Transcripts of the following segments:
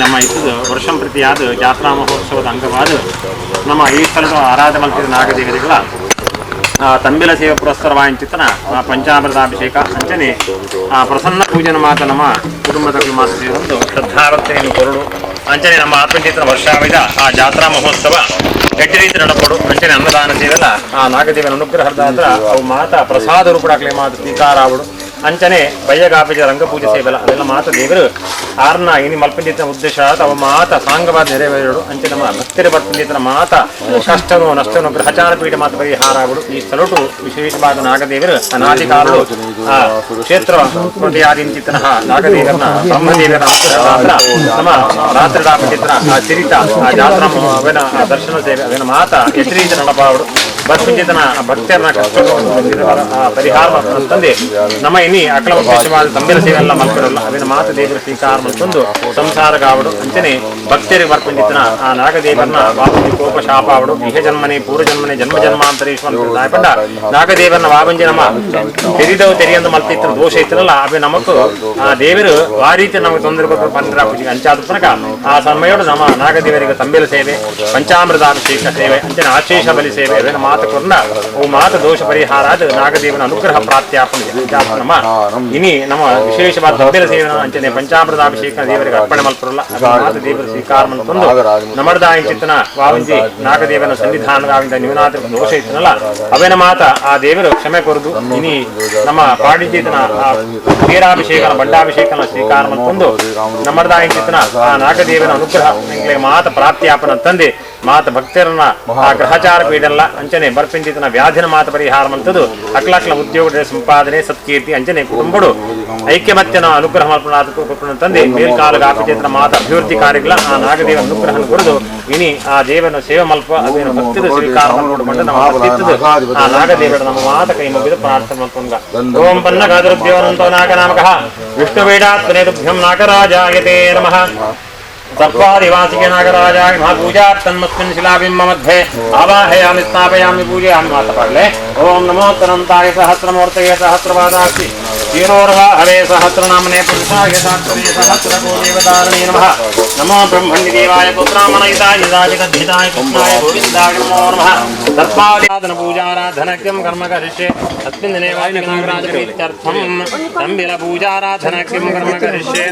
ನಮ್ಮ ಇತ್ತು ವರ್ಷಂ ಪ್ರತಿಯಾದ ಜಾತ್ರಾ ಮಹೋತ್ಸವದ ಅಂಗವಾದ ನಮ್ಮ ಈ ಸ್ಥಳದ ಆರಾಧನೆ ಮಲ್ತಿದ ನಾಗದೇವತೆಗಳ ತಂಬಿಲ ಸೇವೆ ಪುರಸ್ಸರ ವಾಂಚಿತನ ಪಂಚಾಮೃತಾಭಿಷೇಕ ಅಂಚನೆ ಪ್ರಸನ್ನ ಪೂಜನ ಮಾತ ನಮ್ಮ ಕುಟುಂಬದ ಮಾತು ಸೇರೊಂದು ಶ್ರದ್ಧಾರತೆಯನ್ನು ಕೊರಡು ಅಂಚನೆ ನಮ್ಮ ಆತ್ಮಚೇತನ ವರ್ಷಾವಿದ ಆ ಜಾತ್ರಾ ಮಹೋತ್ಸವ ಎಡ್ಡಿ ರೀತಿ ನಡಪಡು ಅಂಚನೆ ಅನ್ನದಾನ ಸೇವೆಲ್ಲ ಆ ನಾಗದೇವನ ಅನುಗ್ರಹದಾತ್ರ ಅವು ಮಾತಾ ಪ್ರಸಾದ ರೂಪಡಾಕ್ಲೆ ಮಾತು ಸ್ವೀಕಾರ ಆವಡು ಅಂಚನೆ ಬಯ್ಯಗಾಪಿಜ ರಂಗಪೂಜೆ ಸೇವೆಲ್ಲ ಅದೆಲ್ಲ ಮಾತ ದೇವರು ಆರ್ನ ಇನಿ ಮಲ್ಪಂಜಿತನ ಉದ್ದೇಶ ಅವ ಮಾತ ಸಾಂಗವಾದ ನೆರವೇರಡು ಅಂಚೆ ನಮ್ಮ ಭಕ್ತರ ಬರ್ಪಂಜಿತನ ಮಾತ ಕಷ್ಟನೋ ನಷ್ಟನೋ ಗ್ರಹಚಾರ ಪೀಠ ಮಾತ ಪರಿಹಾರ ಆವಡು ಈ ಸ್ಥಳಟು ವಿಶೇಷವಾದ ನಾಗದೇವರು ಅನಾದಿಕಾಲರು ಆ ಕ್ಷೇತ್ರ ಪ್ರತಿಯಾದಿಂಚಿತನಃ ನಾಗದೇವರನ ಬ್ರಹ್ಮದೇವರ ಅನುಗ್ರಹದಾತ್ರ ನಮ್ಮ ರಾತ್ರಿ ಡಾಪಂಜಿತನ ಆ ಸಿರಿತ ಆ ಜಾತ್ರಾ ಅವನ ದರ್ಶನ ಸೇವೆ ಅವನ ಮಾತ ಎಚ್ಚರೀತ ನಡಪಾವಡು ಬರ್ಪಂಜಿತನ ಭಕ್ತರನ್ನ ಕಷ್ಟ ಪರಿಹಾರ ಅಂತಂದೆ ನಮ್ಮ ಇನಿ ಅಕಲ ಉದ್ದೇಶವಾದ ತಂಬಿಲ ಸೇವೆಲ್ಲ ಮಲ್ಪರಲ್ಲ ಅವಿನ ಮಾತು ದೇವರ ಸ್ವೀಕಾರ ಮಲ್ತೊಂದು ಸಂಸಾರಗಾವಡು ಅಂಚನೆ ಭಕ್ತರಿಗೆ ಬರ್ಪಂಜಿತನ ಆ ನಾಗದೇವರನ್ನ ವಾಪಂಜಿ ಕೋಪ ಶಾಪಾವಡು ಇಹ ಜನ್ಮನೆ ಪೂರ್ವ ಜನ್ಮನೆ ಜನ್ಮ ಜನ್ಮಾಂತರೇಶ್ವರ ನಾಯಪಂಡ ನಾಗದೇವರನ್ನ ವಾಪಂಜಿ ನಮ್ಮ ತೆರಿದವು ತೆರಿಯಂದು ಮಲ್ತಿತ್ತ ದೋಷ ಇತ್ತರಲ್ಲ ಅವೆ ನಮಕು ಆ ದೇವರು ಆ ರೀತಿ ನಮಗೆ ತೊಂದರೆ ಕೊಟ್ಟು ಪಂದ್ರ ಪೂಜೆಗೆ ಅಂಚಾದ ಪುನಕ ಆ ಸಮಯೋಡು ನಮ್ಮ ನಾಗದೇವರಿಗೆ ತಂಬಿಲ ಸೇವೆ ಪಂಚಾಮೃತಾಭಿಷೇಕ ಸೇವೆ ಅಂಚನೆ ಆಶೇಷ ಬಲಿ ಸೇವೆ ಅವೇನ ಮಾತು ಕೊರ್ನ ಅವು ಮಾತು ದೋಷ ಪರಿಹಾರ ಆದ ನಾಗದೇವನ ಅನುಗ್ರಹ ಪ್ರಾಪ್ತಿಯಾಪನ ನಮ್ಮ ಇನಿ ನಮ್ಮ ವಿಶೇಷವಾದ ತಂಬಿಲ ಸೇವೆ ಅಂಚನೆ ಪಂಚಾಮೃತಾಭಿಷೇಕ ದೇವರಿಗೆ ಅರ್ಪಣೆ ಮಲ್ಪರಲ್ಲ ಮಾತು ದೇವರ ಸ್ವೀಕಾರ ಮಲ್ತೊಂದು ನಮರ್ದಾಯ ಚಿತ್ತನ ವಾವಂಜಿ ನಾಗದೇವನ ಸನ್ನಿಧಾನದಾವಿಂದ ನ್ಯೂನಾದ ದೋಷ ಇತ್ತನಲ್ಲ ಅವೇನ ಮಾತ ಆ ದೇವರು ಕ್ಷಮೆ ಕೊರದು ಇನಿ ನಮ್ಮ ಪಾಡಿಚೇತನ ಆ ಕ್ಷೀರಾಭಿಷೇಕನ ಬಂಡಾಭಿಷೇಕನ ಸ್ವೀಕಾರ ಮಲ್ತೊಂದು ನಮರ್ದಾಯ ಚಿತ್ತನ ಆ ನಾಗದೇವನ ಅನುಗ್ರಹ ಎಂಗ್ಲೆ ಮಾತ ಪ್ರಾಪ್ತಿಯಾಪನ ತಂದೆ ಮಾತ ಭಕ್ತರನ್ನ ಆ ಗ್ರಹಚಾರ ಪೀಡಲ್ಲ ಅಂಚನೆ ಬರ್ಪಿಂಚಿತನ ವ್ಯಾಧಿನ ಮಾತ ಪರಿಹಾರ ಮಂತದು ಅಕ್ಲಕ್ಲ ಉದ್ಯೋಗ ಸಂಪಾದನೆ ಸತ್ಕೀರ್ತಿ ಅಂಚನೆ ಕುಟುಂಬಡು ಐಕ್ಯಮತ್ಯನ ಅನುಗ್ರಹ ಮಲ್ಪನಾದ ತಂದೆ ಮೇಲ್ಕಾಲಗ ಆಪಿಚೇತನ ಮಾತ ಅಭಿವೃದ್ಧಿ ಕಾರ್ಯಗಳ ಆ ನಾಗದೇವ ಅನುಗ್ರಹ ಕೊರದು ಇನಿ ಆ ದೇವನ ಸೇವೆ ಮಲ್ಪ ಅದೇನು ಭಕ್ತಿದ ಸ್ವೀಕಾರ ಮಲ್ಪಡು ನಮ್ಮ ಭಕ್ತಿತ್ತದು ಆ ನಾಗದೇವರ ನಮ್ಮ ಮಾತ ಕೈ ಮುಗಿದು ಪ್ರಾರ್ಥನೆ ಮಲ್ಪುಂಗ ಓಂ ಪನ್ನಗಾದರುಭ್ಯೋ ನಾಗನಾಮಕಃ ವಿಷ್ಣುವೇಡಾತ್ಮನೇತುಭ್ಯಂ ನಾಗರಾಜಾಯತೆ ನಮಃ सर्पादिवासिके नागराजाय महापूजार्थन्मस्मिन् शिलाबिम्ब मध्ये आवाहयामि स्थापयामि पूजयामि मातपाडले ओम नमो तनन्ताय सहस्रमूर्तये सहस्रपादाक्षि शिरोर्वाहवे सहस्रनामने पुरुषाय साक्षरे सहस्रकोदेवतारिणे नमः नमो ब्रह्मण्यदेवाय पुत्रामणयिताय राजगद्धिताय कृष्णाय गोविन्दाय नमो नमः सर्पादिवादन पूजाराधनक्यं कर्म करिष्ये अस्मिन् दिने नागराजप्रीत्यर्थं तम्बिल पूजाराधनक्यं कर्म करिष्ये।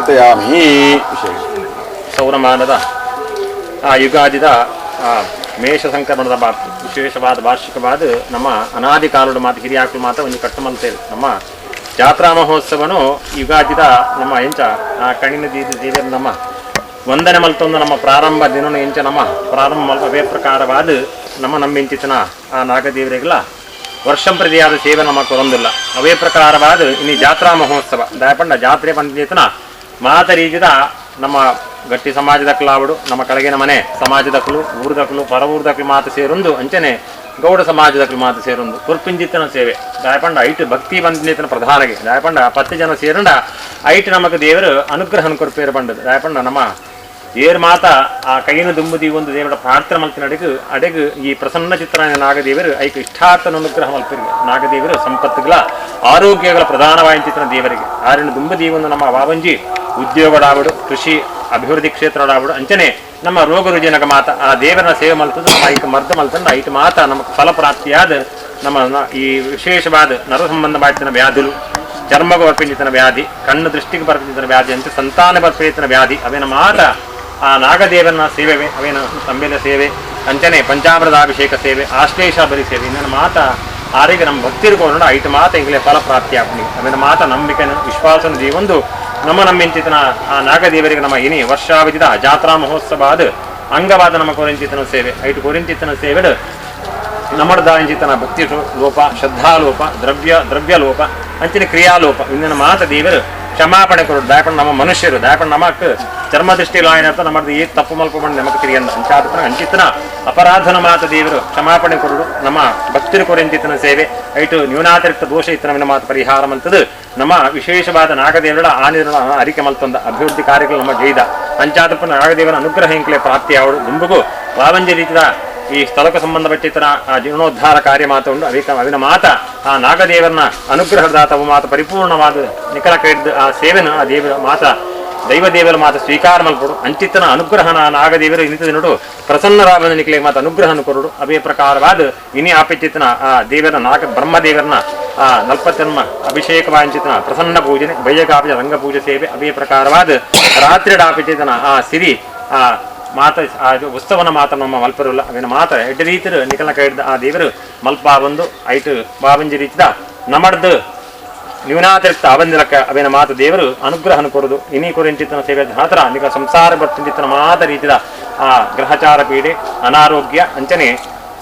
ಪ್ರಾರ್ಥಯಾಮಿ. ಸೌರಮಾನದ ಆ ಯುಗಾದಿದ ಆ ಮೇಷ ಸಂಕ್ರಮಣದ ವಿಶೇಷವಾದ ವಾರ್ಷಿಕವಾದ ನಮ್ಮ ಅನಾದಿ ಕಾಲದ ಮಾತು ಹಿರಿಯಾಕಲು ಮಾತ್ರ ಒಂದು ಕಟ್ಟಮಲ್ತೇವೆ. ನಮ್ಮ ಜಾತ್ರಾ ಮಹೋತ್ಸವನು ಯುಗಾದಿದ ನಮ್ಮ ಎಂಚ ಆ ಕಣಿನ ದೇವಿಯರು ನಮ್ಮ ವಂದನೆ ಮಲ್ತೊಂದು ನಮ್ಮ ಪ್ರಾರಂಭ ದಿನನು ಎಂಚ ನಮ್ಮ ಪ್ರಾರಂಭ ಮಲ್ಪ ಅವೇ ಪ್ರಕಾರವಾದ ನಮ್ಮ ನಮ್ಮೆಂಚಿತನ ಆ ನಾಗದೇವರಿಗೆಲ್ಲ ವರ್ಷಂಪ್ರತಿಯಾದ ಸೇವೆ ನಮ್ಮ ಕೊರೊಂದಿಲ್ಲ. ಅವೇ ಪ್ರಕಾರವಾದ ಇನ್ನು ಜಾತ್ರಾ ಮಹೋತ್ಸವ ದಯಪಂಡ ಜಾತ್ರೆ ಬಂದಿತನ ಮಾತ ರೀತಿದ ನಮ್ಮ ಗಟ್ಟಿ ಸಮಾಜದಕ್ಕಲಾವಡು ನಮ್ಮ ಕಳಗಿನ ಮನೆ ಸಮಾಜದಕ್ಕಲು ಊರ್ದಕ್ಕಲು ಪರ ಊರ್ದಕ್ಕಲು ಮಾತು ಸೇರೊಂದು ಅಂಚನೆ ಗೌಡ ಸಮಾಜದಕ್ಕಲು ಮಾತು ಸೇರೊಂದು ಕುರ್ಪಿಂಜಿತನ ಸೇವೆ ದಾಯಪಂಡ ಐಟು ಭಕ್ತಿ ಬಂದಿತನ ಪ್ರಧಾನಗೆ ದಾಯಪಂಡ 10 ಜನ ಸೇರಂಡ ಐಟು ನಮಗ ದೇವರು ಅನುಗ್ರಹನ ಕೊರ್ಪೇರು ಬಂಡದು. ದಾಯಪಂಡ ನಮ್ಮ ಏರ್ ಮಾತ ಆ ಕೈನ ದುಂಬುದಿ ಒಂದು ದೇವರ ಪ್ರಾರ್ಥನೆ ಮಲ್ತಿನ ಅಡೆಗು ಅಡೆಗು ಈ ಪ್ರಸನ್ನ ಚಿತ್ರ ನಾಗದೇವರು ಐಕ ಇಷ್ಟಾರ್ಥನ ಅನುಗ್ರಹ ಮಲ್ಪಿರಿಗೆ. ನಾಗದೇವರು ಸಂಪತ್ತುಗಳ ಆರೋಗ್ಯಗಳ ಪ್ರಧಾನವಾದ ದೇವರಿಗೆ ಆರಿನ ದುಂಬುದಿ ಒಂದು ನಮ್ಮ ವಾವಂಜಿ ಉದ್ಯೋಗಡಾವಡು ಕೃಷಿ ಅಭಿವೃದ್ಧಿ ಕ್ಷೇತ್ರಡಾವಡು ಅಂಚನೆ ನಮ್ಮ ರೋಗ ರುಜಿನಗ ಮಾತ ಆ ದೇವರನ ಸೇವೆ ಮಲ್ತದ ನಮ್ಮ ಐಕ ಮರ್ದ ಮಲ್ತಂದ ಐಟ ಮಾತ ನಮಗೆ ಫಲಪ್ರಾಪ್ತಿಯಾದ ನಮ್ಮ ಈ ವಿಶೇಷವಾದ ನರ ಸಂಬಂಧವಾದ ವ್ಯಾಧುಲು ಚರ್ಮಗ ಬರ್ಪಿಂಚಿತನ ವ್ಯಾಧಿ ಕಣ್ಣು ದೃಷ್ಟಿಗೆ ಬರ್ಪಿಂಚಿತನ ವ್ಯಾಧಿ ಅಂಚೆ ಸಂತಾನ ಬರ್ಪಿತನ ವ್ಯಾಧಿ ಅವೇನ ಮಾತ ಆ ನಾಗದೇವನ ಸೇವೆವೆ ಅವೇನ ತಂಬೆಲ ಸೇವೆ ಅಂಚನೆ ಪಂಚಾಮೃತಾಭಿಷೇಕ ಸೇವೆ ಆಶ್ಲೇಷ ಬಲಿ ಸೇವೆ ಇನ್ನೊಂದು ಮಾತ ಆರಿಗೆ ನಮ್ಮ ಭಕ್ತಿರ್ಕೊಂಡು ಐಟ ಮಾತ ಇಂಗ್ಲೇ ಫಲಪ್ರಾಪ್ತಿ ಆಗ್ಲಿ ಅವೇನ ಮಾತ ನಂಬಿಕೆನ ವಿಶ್ವಾಸನ ಜೀವೊಂದು ನಮ್ಮ ನಮ್ಮೆಂಚಿತನ ಆ ನಾಗದೇವರಿಗೆ ನಮ್ಮ ಇನಿ ವರ್ಷಾವಧಿದ ಜಾತ್ರಾ ಮಹೋತ್ಸವ ಅದು ಅಂಗವಾದ ನಮ್ಮ ಕೊರಿಂಚಿತನ ಸೇವೆ ಐಟು ಕೊರಿಂಚಿತನ ಸೇವೆಡು ನಮ್ಮದಾಂಚಿತನ ಭಕ್ತಿ ಲೋಪ ಶ್ರದ್ಧಾಲೋಪ ದ್ರವ್ಯ ಲೋಪ ಅಂಚಿನ ಕ್ರಿಯಾಲೋಪ ಇಂದಿನ ಮಾತ ದೇವರು ಕ್ಷಮಾಪಣೆ ಕೊಡು. ದಾಯಪಂಡ ನಮ್ಮ ಮನುಷ್ಯರು ದಾಯಪಂಡ ನಮಕ್ ಚರ್ಮ ದೃಷ್ಟಿ ಲಾಯನರ್ಥ ನಮ್ಮದು ಈ ತಪ್ಪು ಮಲ್ಪಬಂಡು ನಮಕ್ ತಿಳಿಯಂದ ಅಂಚಾದ ಅಂಚಿತನ ಅಪರಾಧನ ಮಾತ ದೇವರು ಕ್ಷಮಾಪಣೆ ಕೊರಡು ನಮ್ಮ ಭಕ್ತರು ಕೊರೆಂಚಿತನ ಸೇವೆ ಐಟು ನ್ಯೂನಾತಿರಿಕ್ತ ದೋಷ ಇತ್ತನ ಮಾತು ಪರಿಹಾರ ಮಂತದ್ದು ನಮ್ಮ ವಿಶೇಷವಾದ ನಾಗದೇವರ ಆನಿರ ಅರಿಕೆ ಮಲ್ತಂದ ಅಭಿವೃದ್ಧಿ ಕಾರ್ಯಗಳು ನಮ್ಮ ಜೈದ ಅಂಚಾದಪ್ಪನ ನಾಗದೇವರ ಅನುಗ್ರಹ ಇಂಕ್ಲೆ ಪ್ರಾಪ್ತಿಯಾವಡು ದುಂಬುಗು ವಾವಂಜ ರೀತಿಯ ಈ ಸ್ಥಳಕ್ಕೆ ಸಂಬಂಧಪಟ್ಟಿತರ ಆ ಜೀರ್ಣೋದ್ಧಾರ ಕಾರ್ಯ ಮಾತು ಉಂಟು. ಅವಿನ ಮಾತ ಆ ನಾಗದೇವರನ ಅನುಗ್ರಹದಾತವು ಮಾತ ಪರಿಪೂರ್ಣವಾದ ನಿಖರ ಕೈಡ್ದು ಆ ಸೇವೆನ ಆ ದೇವರ ಮಾತ ದೈವ ದೇವರ ಮಾತ ಸ್ವೀಕಾರ ಮಲ್ಪಡು ಅಂಚಿತನ ಅನುಗ್ರಹನ ನಾಗದೇವರು ಇನ್ನಿತ ನೋಡು ಪ್ರಸನ್ನರಾದ ನಿಖಲೆ ಮಾತ ಅನುಗ್ರಹನ ಕೊರಡು. ಅವೇ ಪ್ರಕಾರವಾದ ಇನಿ ಆಪಿಚಿತನ ಆ ದೇವರ ನಾಗ ಬ್ರಹ್ಮದೇವರನ ಆ ನಲ್ಪತನ್ಮ ಅಭಿಷೇಕವಾಂಚಿತನ ಪ್ರಸನ್ನ ಪೂಜನೆ ಬಯ್ಯಗಾಪಿತ ರಂಗಪೂಜೆ ಸೇವೆ ಅವೇ ಪ್ರಕಾರವಾದ ರಾತ್ರಿ ಡಾಪಿಚಿತನ ಆ ಸಿರಿ ಆ ಮಾತ ಆ ಉತ್ಸವನ ಮಾತ ನಮ್ಮ ಮಲ್ಪರುಲ್ಲ ಅವೇನ ಮಾತ ಎಡ್ಡ ರೀತಿರು ನಿಖಲ ಕೈಡ್ದ ಆ ದೇವರು ಮಲ್ಪ ಬಂದು ಐಟು ಬಾವಂಜಿ ರೀತಿದ ನಮಡ್ದು ನ್ಯೂನಾತಿರಿಕ್ತ ಅವಂದಿಲಕ್ಕ ಅವೇನ ಮಾತ ದೇವರು ಅನುಗ್ರಹನ ಕೊರದು ಇನಿ ಕೊರಿಂಚಿತನ ಸೇವೆ ಮಾತ್ರ ನಿಖಲ ಸಂಸಾರ ಬರ್ತಿಂಚಿತನ ಮಾತ ರೀತಿದ ಆ ಗ್ರಹಚಾರ ಪೀಡೆ ಅನಾರೋಗ್ಯ ಅಂಚನೆ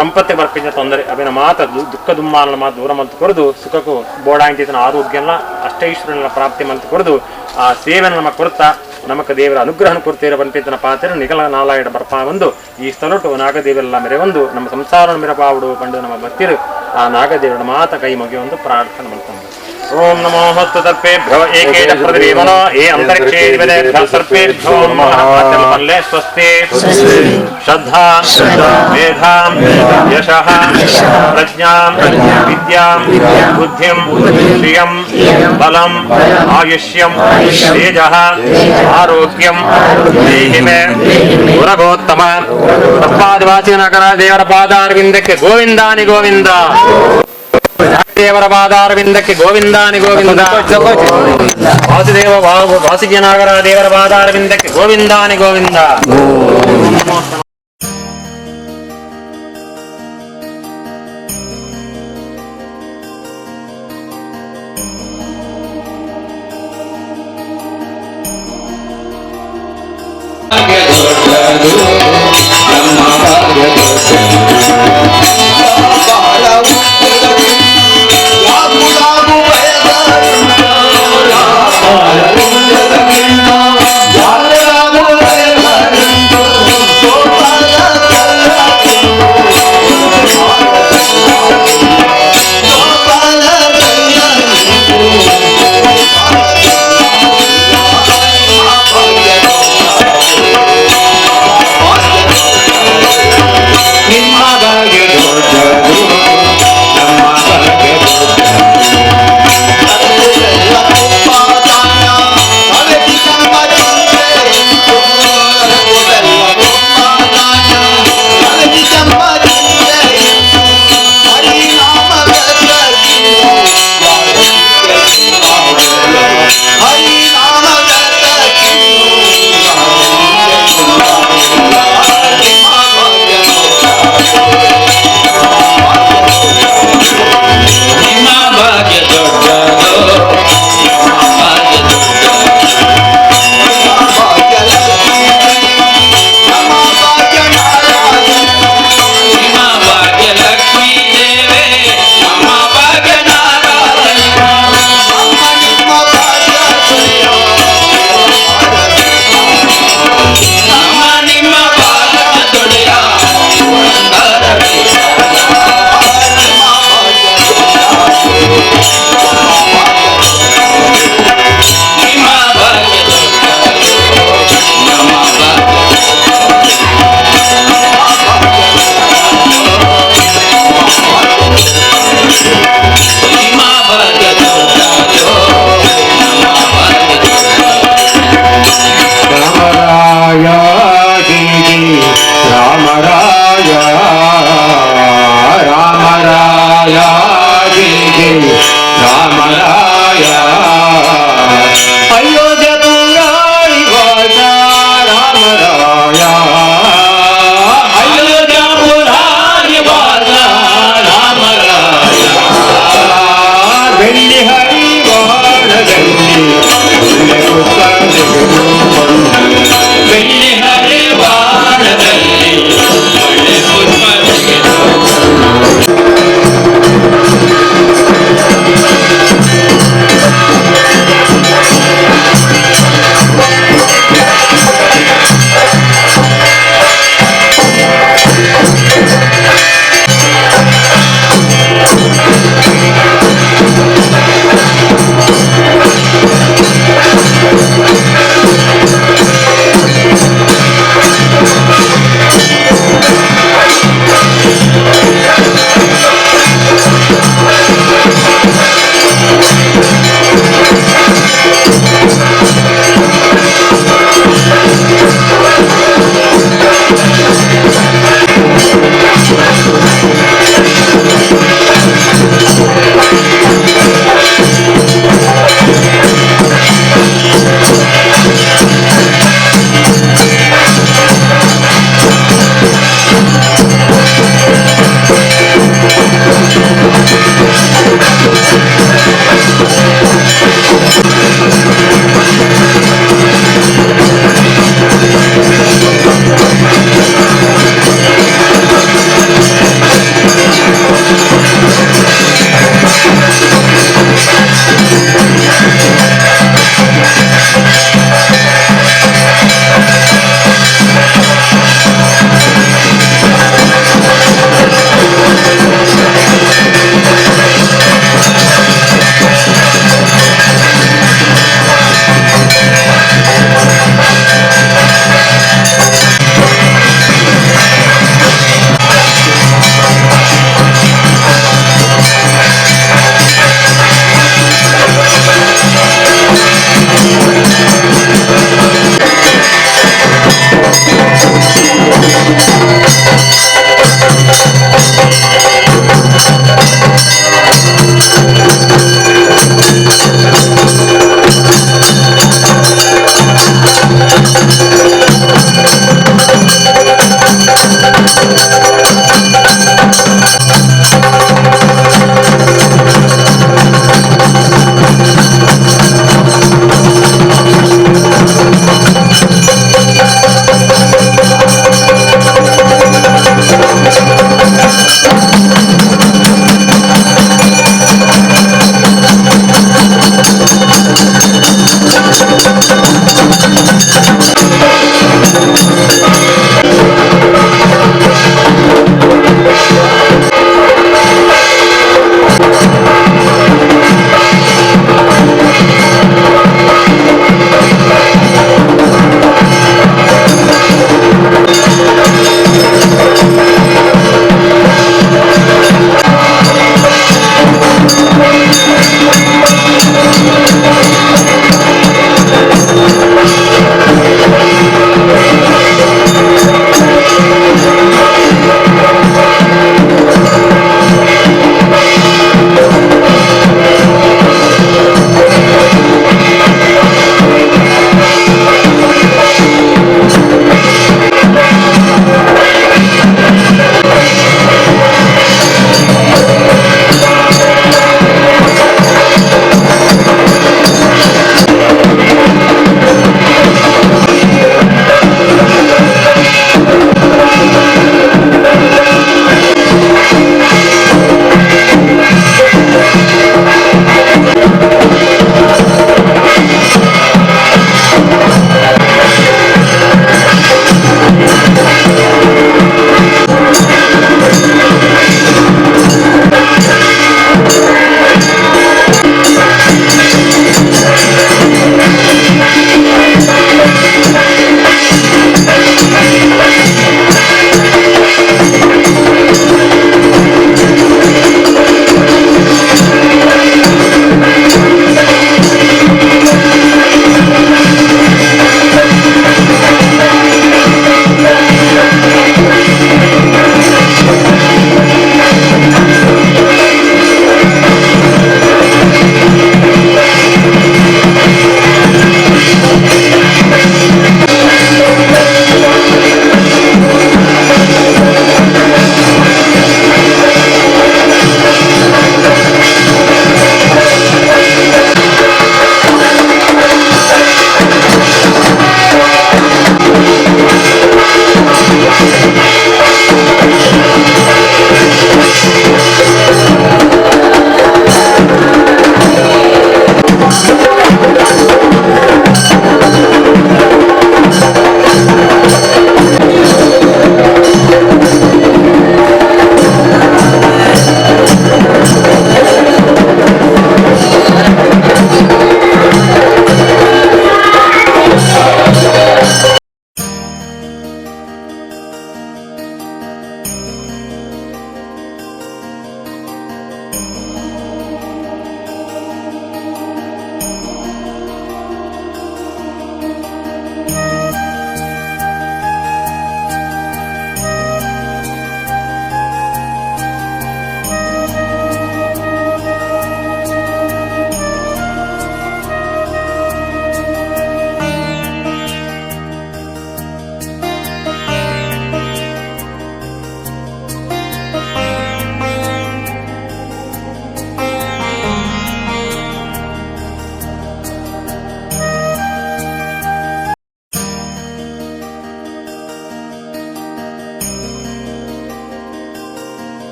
ಸಂಪತ್ತಿ ಬರ್ಪಿಂಚ ತೊಂದರೆ ಅವೇನ ಮಾತ ದುಃಖ ದುಮ್ಮಾಲನ ಮಾತು ದೂರ ಮಲ್ತು ಕೊರದು ಸುಖಕ್ಕೂ ಬೋಡಾಂಚಿತನ ಆರೋಗ್ಯನ ಅಷ್ಟೈಶ್ವರ್ಯನ ಪ್ರಾಪ್ತಿ ಮಲ್ತು ಕೊರದು ಆ ಸೇವೆನ ನಮ್ಮ ಕೊರತಾ ನಮಕ ದೇವರ ಅನುಗ್ರಹನ ಕೊಡ್ತೀರ ಪಂಪಿತನ ಪಾತ್ರ ನಿಗಲ ನಾಲಾಯಡ ಬರ್ಪಾ ಒಂದು ಈ ಸ್ಥಳಟು ನಾಗದೇವರೆಲ್ಲ ಮೆರೆ ಒಂದು ನಮ್ಮ ಸಂಸಾರ ಮೆರಪಾವುಡು ಪಂಡು ನಮ್ಮ ಭಕ್ತಿರು ಆ ನಾಗದೇವರ ಮಾತ ಕೈ ಮುಗಿಯೊಂದು ಪ್ರಾರ್ಥನೆ ಮಾಡ್ತಾರೆ. ಓಂ ನಮೋ ಹಸ್ತು ಸರ್ಪೇಭ್ಯೋ ಏಕೇನ ಪ್ರತಿದೇವನೋ ಏ ಅಂತರಿಕ್ಷೇ ದಿವದೇಭ್ಯಃ ಸರ್ಪೇಭ್ಯೋ ನಮಃ. ಪಲ್ಲೆ ಸ್ವಸ್ತಿ ಶ್ರದ್ಧಾಂ ಮೇಧಾಂ ಯಶಃ ಪ್ರಜ್ಞಾಂ ವಿದ್ಯಾಂ ಬುದ್ಧಿಂ ಶ್ರಿಯಂ ಬಲಂ ಆಯುಷ್ಯಂ ತೇಜಃ ಆರೋಗ್ಯಂ ದೇಹಿ ಮೇ ಗುರಗೋತ್ತಮ. ತಪ್ಪಾದಿವಾಸಿ ನಗರ ದೇವರ ಪಾದಾರವಿಂದಕ್ಕೆ ಗೋವಿಂದಾನಿ ಗೋವಿಂದ, ದೇವರ ಪಾದಾರವಿಂದಕ್ಕೆ ಗೋವಿಂದಾನಿ ಗೋವಿಂದ, ವಾಸುದೇವ ವಾಸುಜನಾಗರ ದೇವರ ಪಾದಾರವಿಂದಕ್ಕೆ ಗೋವಿಂದಾನಿ ಗೋವಿಂದ. So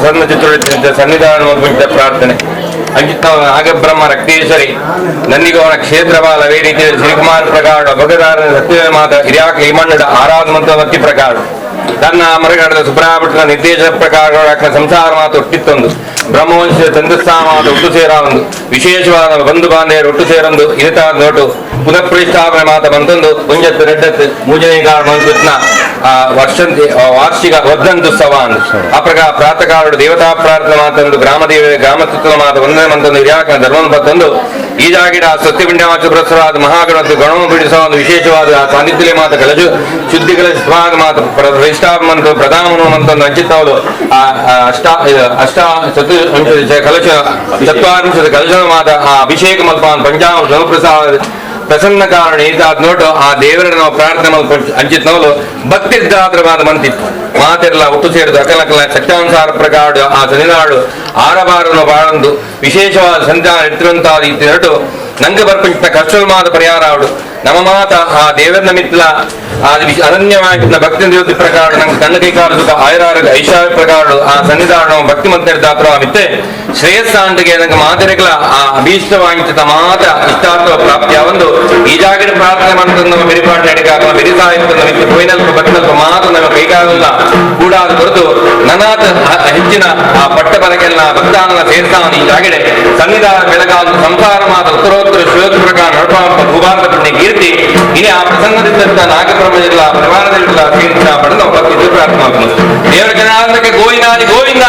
Prasanna ಚಿತ್ರ ಸನ್ನಿಧಾನ ಪ್ರಾರ್ಥನೆ ಅಂಕಿತ ನಾಗಬ್ರಹ್ಮ ರಕ್ತೇಶ್ವರಿ ನಂದಿಗೌನ ಕ್ಷೇತ್ರಪಾಲ ಅದೇ ರೀತಿಯ ಶ್ರೀಕುಮಾರ ಪ್ರಕಾರ ಭಗದಾರ ಸತ್ಯ ಮಾತ ಹಿರಿಯಾಕ ಹಿಮಣ್ಣದ ಆರಾಧಮಂತ ಪ್ರಕಾರ ತನ್ನ ಮರಗಡದ ಸುಬ್ರಹ್ಮಣ್ಯನ ನಿರ್ದೇಶ ಪ್ರಕಾರ ಸಂಸಾರ ಮಾತು ಒಟ್ಟಿತ್ತೊಂದು ಬ್ರಹ್ಮವಂಶ ಚಂದ್ರಸ್ಥಾನ ಮಾತು ಒಟ್ಟು ಸೇರ ಒಂದು ವಿಶೇಷವಾದ ಬಂಧು ಬಾಂಧವರು ಒಟ್ಟು ಸೇರೊಂದು ಇರಿತ ನೋಟು ಪುನಃ ಪ್ರತಿಷ್ಠಾಪನೆ ಮಾತ ಬಂತೊಂದು ಪುಂಜತ್ತು ರೆಡ್ಡತ್ತು ಮೂಜನೇ ಮಂತ್ನ ವರ್ಷಂತಿ ವಾರ್ಷಿಕ ವರ್ಧಂತುತ್ಸವ ಅಂದು ಆ ಪ್ರಕಾರ ಪ್ರಾತಃಕಾಲಡು ದೇವತಾ ಪ್ರಾರ್ಥನೆ ಮಾತೊಂದು ಗ್ರಾಮ ದೇವ ಗ್ರಾಮ ತತ್ವದ ಮಾತು ವಂದನೆ ಮಂತೊಂದು ಹಿರಿಯಾಕನ ಧರ್ಮನ ಪತ್ತೊಂದು ಈ ಜಾಗಿಡ ಸತ್ಯಪಿಂಡಮಾಚ ಪುರಸ್ಸರಾದ ಮಹಾಗಣತ್ತು ಗಣಮ ಬಿಡಿಸುವ ಒಂದು ವಿಶೇಷವಾದ ಆ ಸಾನ್ನಿಧ್ಯ ಮಾತ ಕಲಜು ಶುದ್ಧಿ ಕಲಶ ಸ್ವಾದ ಮಾತು ಪ್ರತಿಷ್ಠಾಪನ ಪ್ರಧಾನ ಮಂತೊಂದು ಅಂಚಿತ್ತವಳು ಆ ಅಷ್ಟ ಅಷ್ಟ ಚತು ಕಲಶ ಚತ್ವಾರಿಂಶದ ಕಲಶದ ಮಾತ ಆ ಅಭಿಷೇಕ ಮಲ್ಪಾನ್ ಪಂಚಾಮ ಪ್ರಸಾದ ಪ್ರಸನ್ನ ಕಾರಣ ಇದಾದ ನೋಟು ಆ ದೇವರನ್ನು ನಾವು ಪ್ರಾರ್ಥನೆ ಅಂಚಿತ್ನವಲು ಭಕ್ತಿರ್ದಾತ್ರವಾದ ಮಂತಿತ್ತು ಮಾತೆಲ್ಲ ಒಟ್ಟು ಸೇರಿದು ಅಕಲಕಲ ಸತ್ಯಾನುಸಾರ ಪ್ರಕಾರ ಆ ಸನ್ನಿಧಾಡು ಆರಬಾರನ್ನು ಬಾಳಂದು ವಿಶೇಷವಾದ ಸಂಧಾನ ಇಟ್ಟಿರುವಂತಹ ರೀತಿ ನಟು ನಂಗೆ ಬರ್ಪಂಚಿನ ಕಷ್ಟದ ಮಾತ ಪರಿಹಾರ ಅವಡು ನಮ್ಮ ಮಾತ ಆ ದೇವರನ್ನ ಮಿತ್ರ ಆ ಅನನ್ಯವಾಗಿದ್ದ ಭಕ್ತಿ ದೇವತೆ ಪ್ರಕಾರ ನಂಗೆ ಕಣ್ಣು ಕೈಕಾರ ಸುಖ ಆಯುರಾರೋಗ್ಯ ಐಶ್ವರ್ಯ ಪ್ರಕಾರ ಆ ಸನ್ನಿಧಾನ ಭಕ್ತಿ ಮಂತ್ರ ಮಿತ್ತೆ ಶ್ರೇಯಸ್ಸಾಂಟಿಗೆ ನಂಗೆ ಮಾತೆರೆಗಳ ಆ ಅಭೀಷ್ಟವಾಗಿದ್ದ ಮಾತ ಇಷ್ಟಾರ್ಥ ಪ್ರಾಪ್ತಿಯ ಒಂದು ಈ ಜಾಗದ ಪ್ರಾರ್ಥನೆ ಮಾಡ್ತಂದು ನಮ್ಮ ಬೆರಿಪಾಟ ನಡಿಕಾಗಲ್ಲ ಬೆರಿಸಾಯಿತು ನಮಗೆ ಪೋಯಿನಲ್ಪ ಭಕ್ತಲ್ಪ ಮಾತು ನಮ್ಮ ಕೈಗಾಗಲ್ಲ ಕೂಡಾದ ಹೊರತು ನನಾತ ಹೆಚ್ಚಿನ ಆ ಪಟ್ಟ ಬರಕೆಲ್ಲ ಭಕ್ತಾನನ ಸೇರ್ತಾವನು ಈ ಜಾಗಡೆ ಸನ್ನಿಧಾನ ಬೆಳಗಾದ ಸಂಸಾರ ಮಾತ ಉತ್ತರೋತ್ತರ ಶ್ರೇಯಸ್ ಪ್ರಕಾರ ನಡಪ ಭೂಭಾರತ ಪುಣ್ಯ ಕೀರ್ತಿ ಇನಿ ಆ ಪ್ರಸನ್ನದಿದ್ದಂತ ನಾಗಬ್ರಹ್ಮಜಿಲ್ಲ ಪರಿವಾರದಲ್ಲಿಲ್ಲ ತೀರ್ಥ ಪಡೆದು ಭಕ್ತಿ ಪ್ರಾರ್ಥನೆ ದೇವರ ಜನಾಂಗಕ್ಕೆ ಗೋವಿಂದಾದಿ ಗೋವಿಂದ.